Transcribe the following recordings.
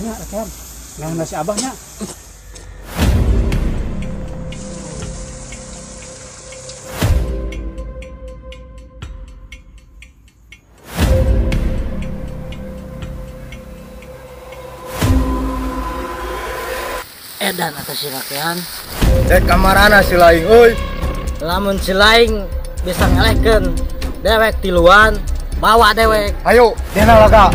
nya rakyat. Nah, si abahnya. Edan atas si rakyat. Cek kamarana si laing euy. Lamun si laing bisa ngelehkeun dewek tiluan, bawa dewek. Ayo, dena laga.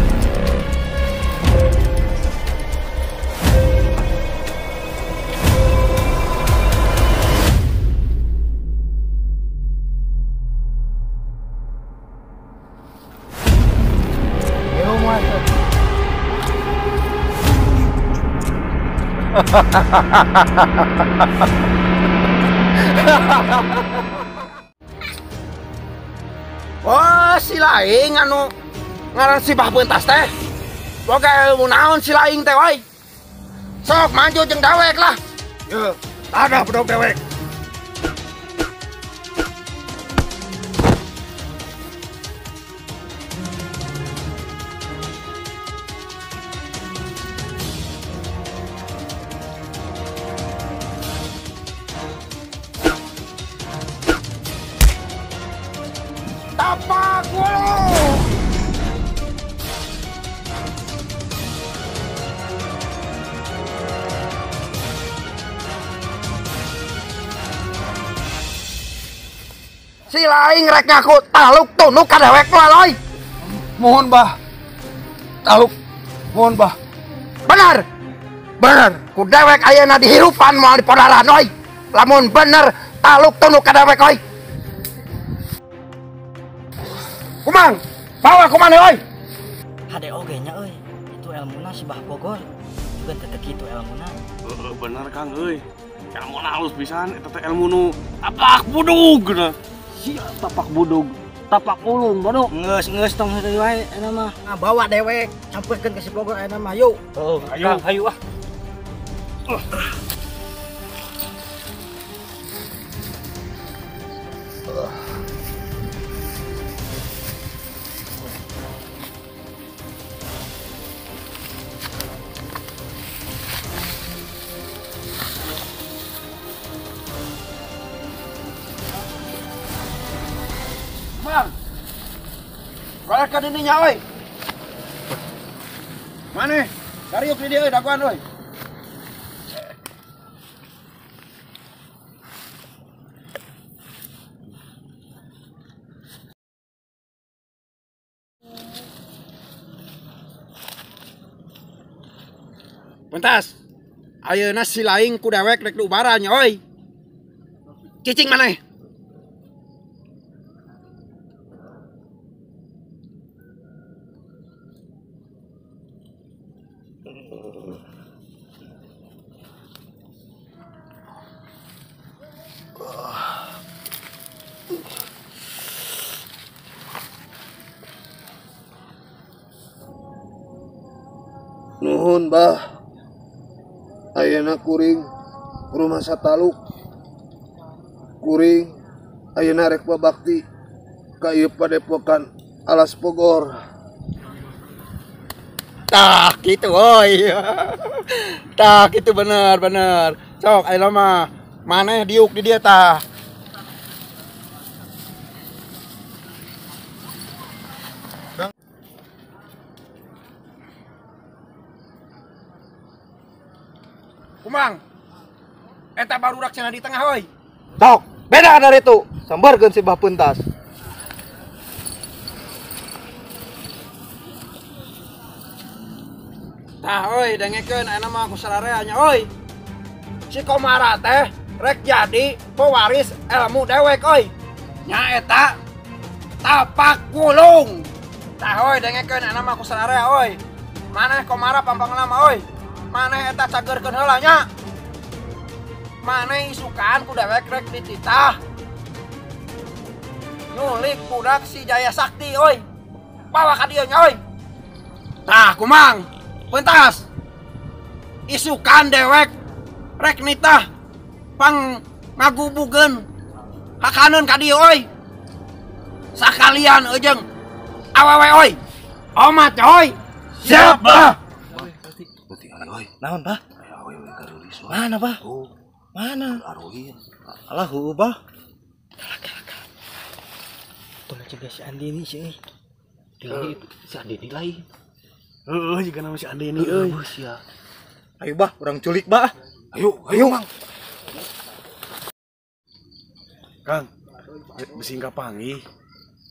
Oh, si laing anu ngaran si Bah Pentas teh. Boga ilmu naon si laing teh oi. Sok maju jeung dewek lah. Ye, tadah bedog dewek. Tapak wulu. Si laing rek ngaku taluk tunuk ka dewek laloi. Mohon bah. Taluk. Mohon bah. Bener. Bener, ku dewek ayeuna dihirupan moal dipodaran oi. Lamun bener taluk tunuk ka dewek oi. Kumang, bawa kumana oi. Hade oge nya euy, itu elmuna si Bah Bogor. Juga teu kitu elmuna. Heeh, bener Kang euy. Elmuna halus pisan eta teh elmu nu tapak budug geuna. Sia tapak budug, tapak ulung bodoh. Geus tong heureuy wae eta mah. Nah, bawa dewek, campurkeun ke si Bogor ayeuna mah yuk. Heeh, ayo. Kang, hayu ah. Bang, balik ini nya oi. Mana? Dariuk di dia daguan oi. Pentas. Ayeuna si laing ku dewek rek diubaran nya oi. Cicing maneh. Nuhun bah, ayeuna kuring rumah sataluk, kuring ayeuna rek babakti ka ieu padepokan Alas Bogor. Tah kitu oi. Tah kitu bener bener. Sok ayeuna mah maneh diuk di dieu tah. Kumang, eta barudak cenah di tengah oi. Tok, beda dari itu. Sambarkeun si Bah Pentas. Tah oi, dengekeun ayeuna mah ku sararea nya oi. Si Komara teh rek jadi pewaris ilmu dewek oi. Nya eta tapak wulung. Tah oi, dengekeun ayeuna mah ku sararea oi. Maneh Komara pampangna mah oi. Maneh eta cageurkeun heula nya. Maneh isukan ku dewek rek dititah. Nyulik budak si Jaya Sakti oi. Bawa ka dieu nya oi. Tah kumang, pentas. Isukan dewek rek nitah pang ngagubugeun hakaneun ka dieu oi. Sakalian eujeung awewe oi. Omat oi. Siap bah. Ayo, Naon, Bah? Ayo awewe gareulis. Mana, Bah? Tuh, Mana? aruhin. Alah, heueuh, Bah. Tuh cegah si Andini sih. Euy, si Andini lain. Heeh, jiga nama si Andini euy. Sia. Ayo, Bah, urang culik, Bah. Ayo, ayo, Mang. Kang, besi kapanggih.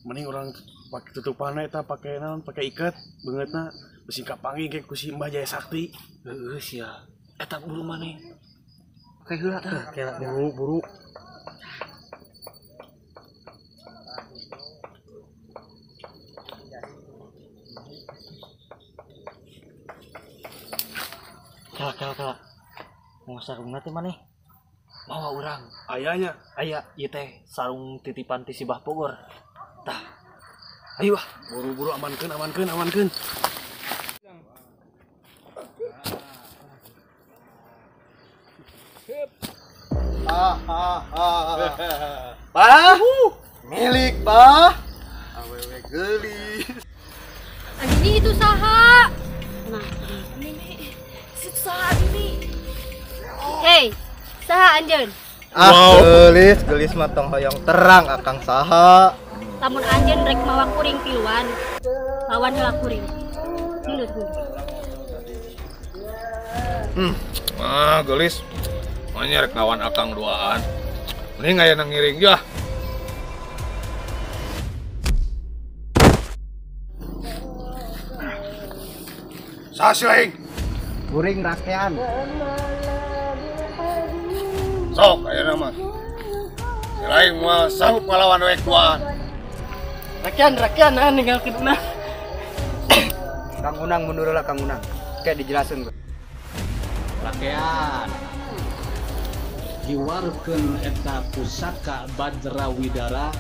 Mending orang pakai tutupan eta pake naon, pake ikat beungeutna besi kapanggih ke ku si Mbah Jaya Sakti. Heeh, sia. Eta buru maneh. Pake heula tah. Kela Buru, buru. Kela kela kela. Mau sarungna teh maneh? Mawa urang. Ayahnya. Aya ieu teh sarung titipan ti si Bah Bogor. Tah. Ayo ah. Buru-buru amankeun, amankeun, amankeun. Bah, milik bah. Awewe geulis. Andini itu saha? Nah, Andini itu saha Andini? Hei, saha anjeun? Ah, geulis, geulis mah tong hoyong terang akang saha. Lamun anjeun rek mawa kuring tiluan, lawan heula kuring. Mundur, mundur. Ah, geulis. Manya rek lawan akang duaan. Mending aya nang ngiring ya. Saha si laing? Kuring rakean. Sok ayeuna mah. Si laing moal sanggup ngalawan dewek duaan. Rakyat, rakyat, nah ninggalkeun unang. Kang Unang mundur lah Kang Unang. Kayak dijelasin gue. Rakyat diwarkeun eta pusaka Badrawidara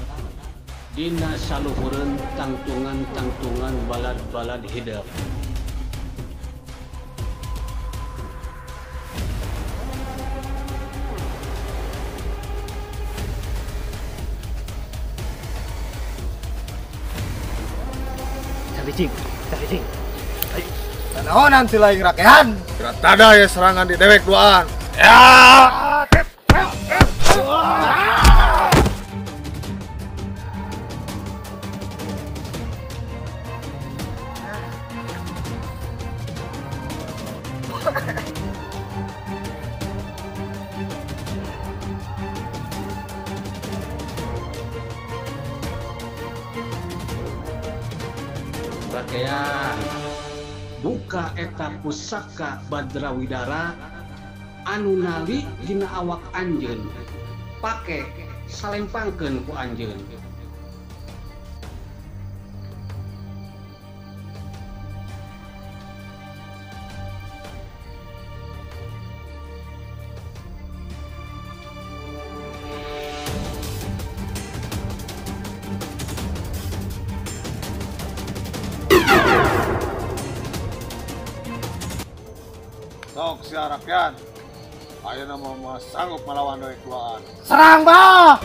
dina saluhureun tangtungan-tangtungan balad-balad hideung. Cari cing, cari cing. Naonan si laing rakean. Kira tada ya serangan di dewek duaan. Ya. Rakyat buka eta pusaka Badrawidara anu nali dina awak anjeun pake salempangkeun ku anjeun. Sok sia rakyat. Ayeuna mah moal sanggup melawan dewek duaan. Serang, Bah!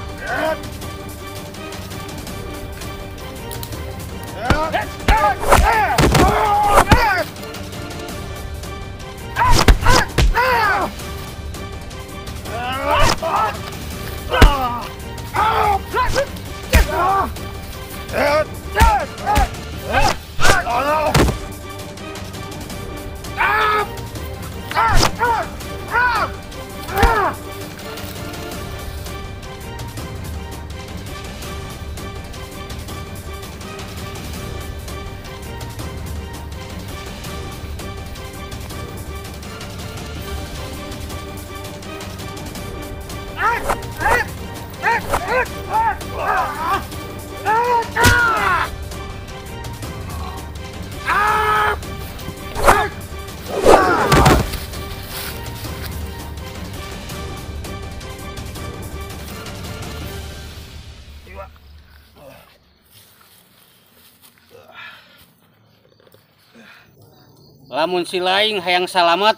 Lamun si laing hayang salamet,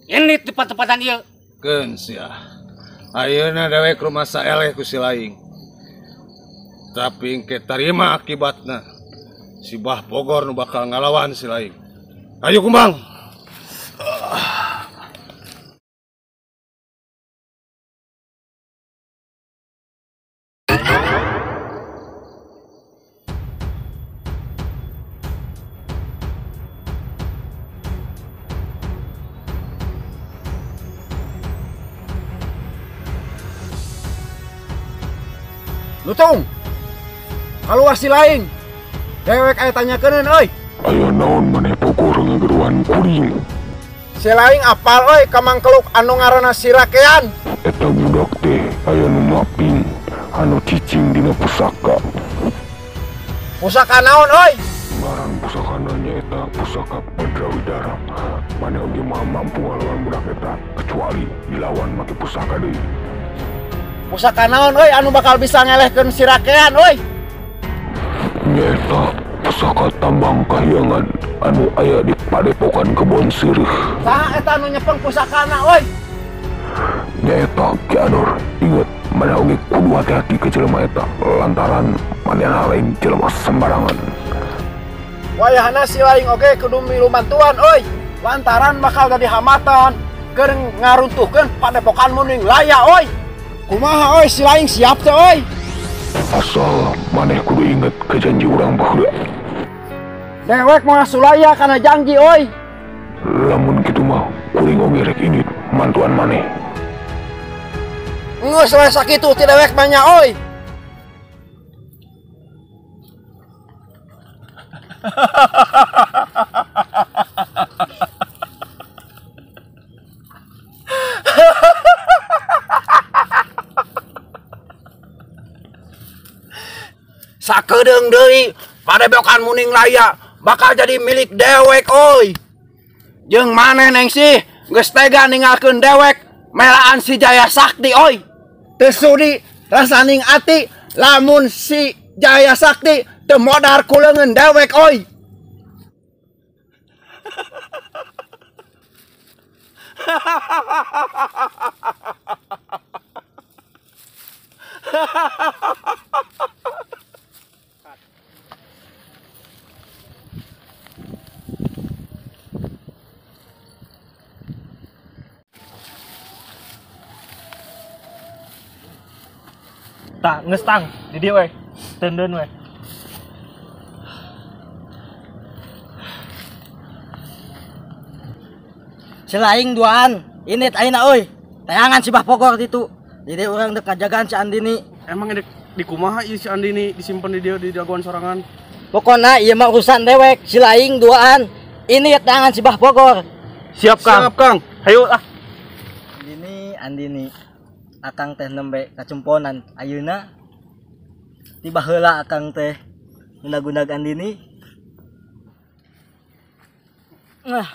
ini tempat-tempatan ieu. Keun sia. Ayeuna dewek rumasa eleh ku si laing. Tapi engke tarima akibatna. Si Bah Bogor nu bakal ngalawan si laing. Ayo kumbang. Lutung. Kaluar si lain. Dewek aya tanyakeun euy. Aya naon maneh pokor ngageruan kuring. Si lain apal euy ka mangkeluk anu ngaranna si Rakean. Eta budak teh aya nu maping anu cicing dina pusaka. Pusaka naon euy? Ngaran pusakana nyaeta pusaka Badrawidara. Maneh oge moal mampu ngalawan budak eta kecuali dilawan make pusaka deui. Pusaka naon euy anu bakal bisa ngelehkeun si Rakean euy? Nyaeta pusaka tambang kahyangan anu aya di padepokan Kebon Sirih. Saha eta anu nyepeng pusakana euy? Nyaeta Ki Ador. Ingat, maneh oge kudu hati-hati ke jelema eta lantaran manehna lain jelema sembarangan. Wayahna si lain oge kudu milu bantuan euy, lantaran bakal jadi hambatan keur ngaruntuhkeun padepokan Muning Laya euy. Kumaha euy si lain siap teh euy? Asal maneh kudu inget ke janji urang baheula. Dewek moal sulaya kana janji euy. Lamun kitu mah kuring oge rek indit mantuan maneh. Geus we sakitu ti dewek mah nya euy. Sakedeung deui padepokan Muning Laya bakal jadi milik dewek euy. Jeung maneh Nengsih geus tega ninggalkeun dewek melaan si Jaya Sakti euy. Teu sudi rasaning ati lamun si Jaya Sakti teu modar ku leungeun dewek euy. Tah, geus tang, di dieu we. Teundeun we. Si lain duaan, indit ayeuna euy. Tayangan si Bah Pogor ditu. Jadi urang dek ngajagaan si Andini. Emang dek di kumaha ieu si Andini disimpen di dieu di jagoan sorangan? Pokona ieu mah urusan dewek, si lain duaan. Indit tayangan si Bah Pogor. Siap, Kang. Siap, Kang. Hayu ah. Andini, Andini. Akang teh nembe kacemponan ayeuna. Tiba heula akang teh gunag-gunag Andini. Ah.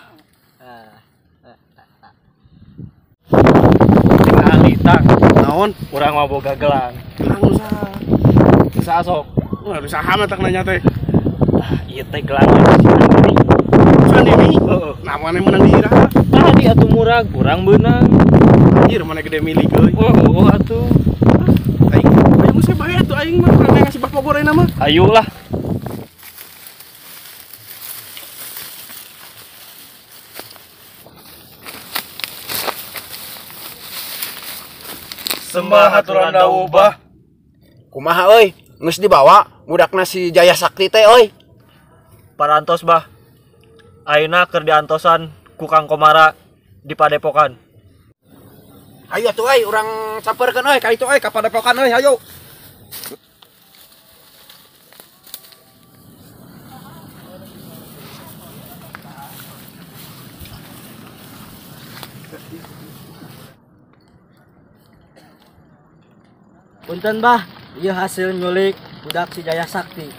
Ahli tang. Naon? Urang mah boga gelang. Gelang nu saha? Saha sok? Wah, nu saha mah tak nanya teh. Tah, ieu teh gelang si Andini. Si Andini? Heeh. Nah, maneh meunang di iraha? Tadi atuh murag, urang beunang. Anjir, mana gede milik euy. Oh, atuh. Aing, ayo geus bae atuh aing mah urang ngasih Bah Pogor ayeuna mah. Ayo lah. Sembah aturan dawuh bah. Kumaha euy? Geus dibawa budakna si Jaya Sakti teh euy. Parantos bah. Ayeuna keur diantosan ku Kang Komara di padepokan. Ayo atuh euy urang sampeurkeun euy ka ditu euy ka padepokan euy hayu. Punten bah, ieu hasil nyulik budak si Jaya Sakti.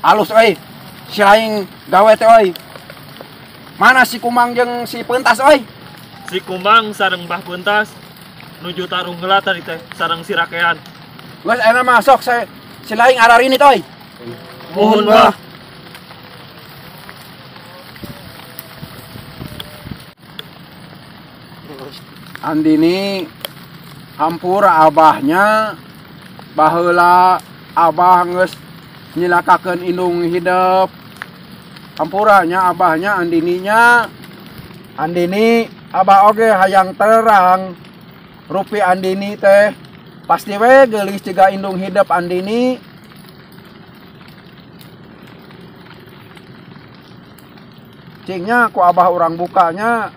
Alus euy, si lain gawe teh euy. Mana si Kumang jeung si Pentas euy? Si Kumang sareng Bah Pentas nuju tarung heula tadi teh sareng si Rakean. Geus ayeuna mah sok si lain ararinit euy. Muhun bah. Andini hampura abahnya baheula abah geus nyilakakeun indung hidep. Hampuranya abahnya Andininya. Andini abah oge hayang terang rupi Andini teh pasti we geulis jiga indung hidep Andini. Cingnya ku abah urang bukanya